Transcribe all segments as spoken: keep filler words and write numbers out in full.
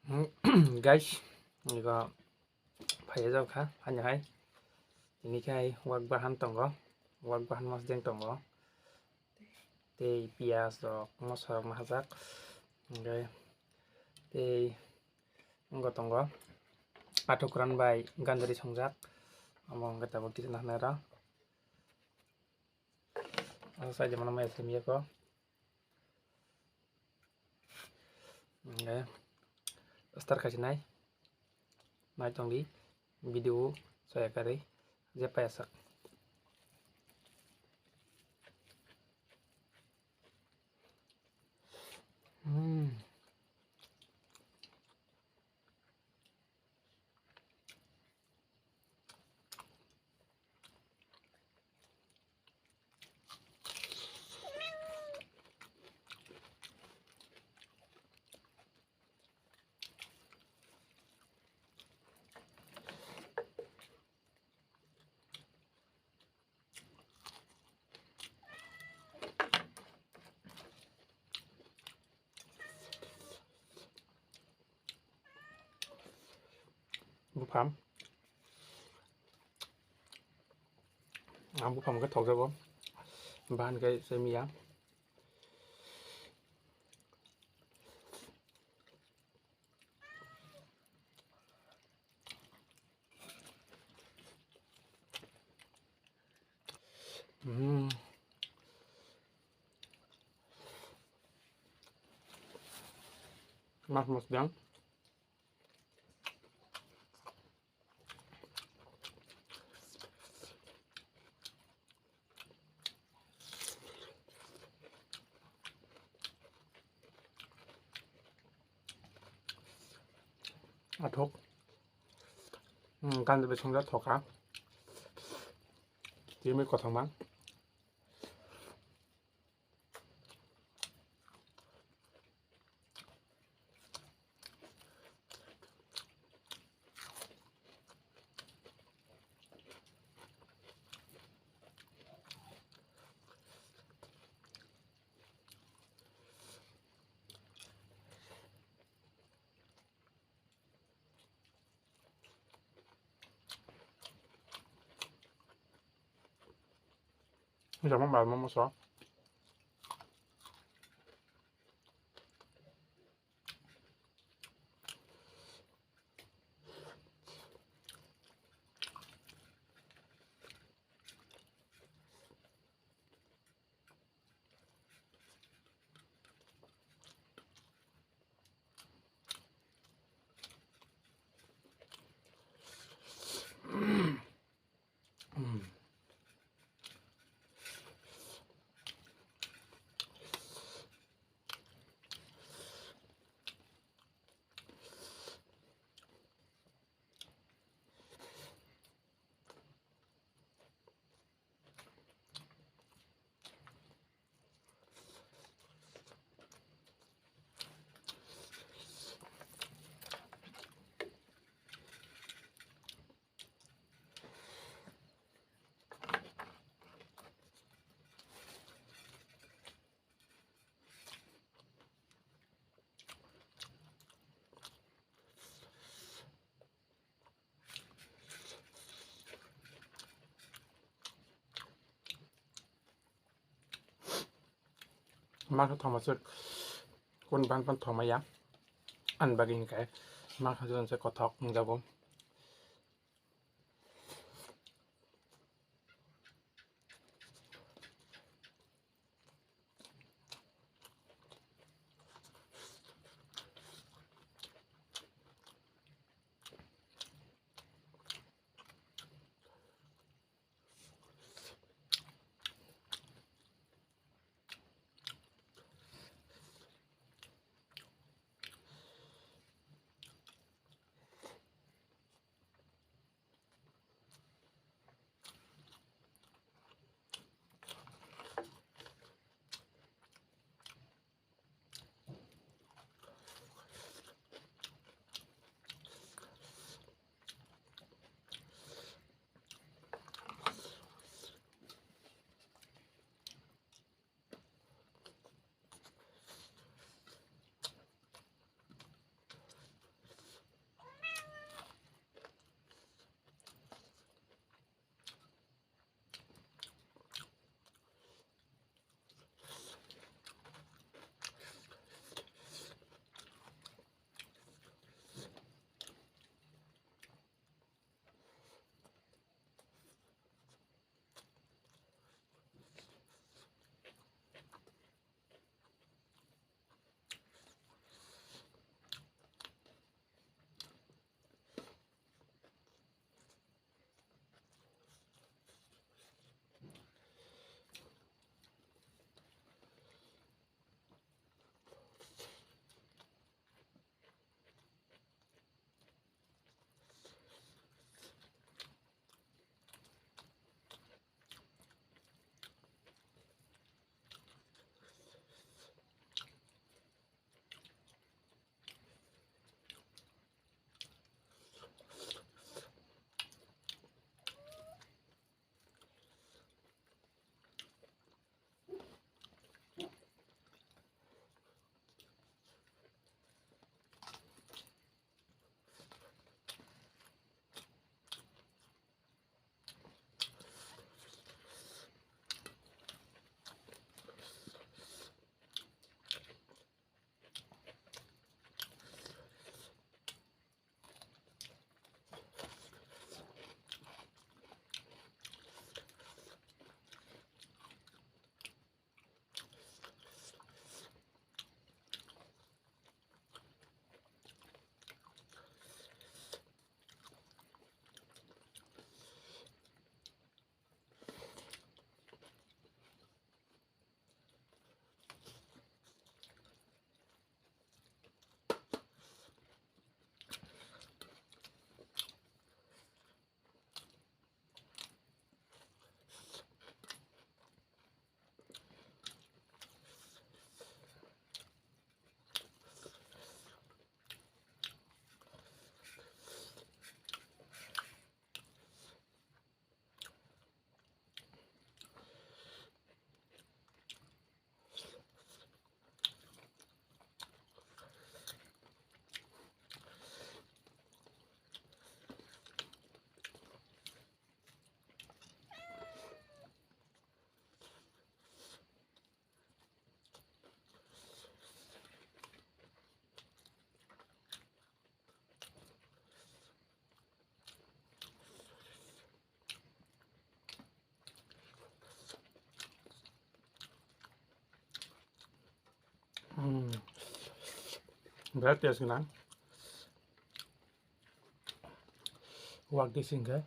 Guys, ego phaiya jao kha, ani hai. Tini khe hai wak bahan tongo, wak bahan mosdeng tongo. Tei piyaj rok, moso rok no hajak. Hingke tei wngkha tongo athukran bai gandari songjak. Omo hingke tabuk kisa naharnai rw. Asa jemano maya simi yako. Hingke start khasinai. Nai tongdi video saya kari je payasak. Hmm. Buphang. Ang buphang khe thokjago. Bahan khe semiya. Hmm. Mas mas dang. Athok. Hmm, gandari songjak thoka. Tini kothoma. Jama mal moso. Makha thoma se kun ban ban thoma ya. Ani bagwi hinkhe makha se kothok wngjago. Birat taste gwnang. Wak di sing khe.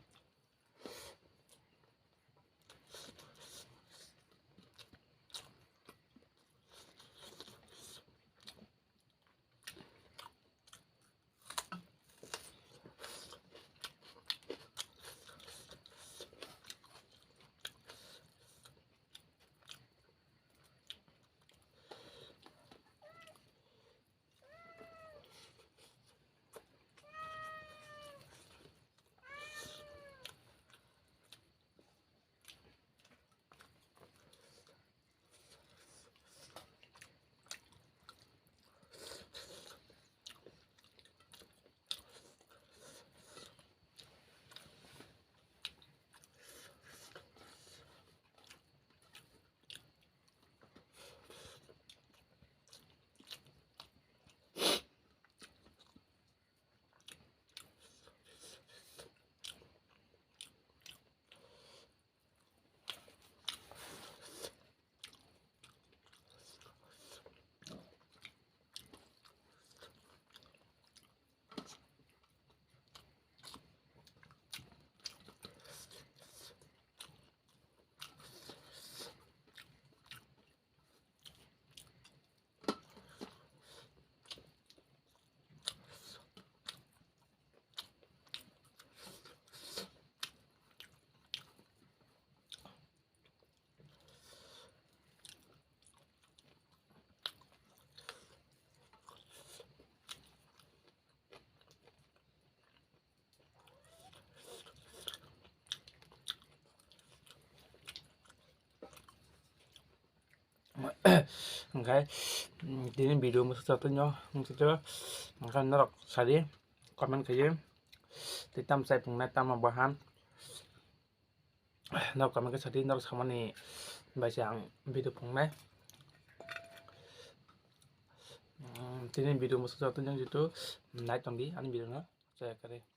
Hwnkhe, mm, tini video mwswk chatwino hwnkhe norok sadi comment khaiwi tei tamo chai phunuknai tamo bahan norok comment khe sadi norok samani bai se ang video phunuknai. Mm, tini video mwswk chatwino jitu nai tongdi ani video no chaya kare.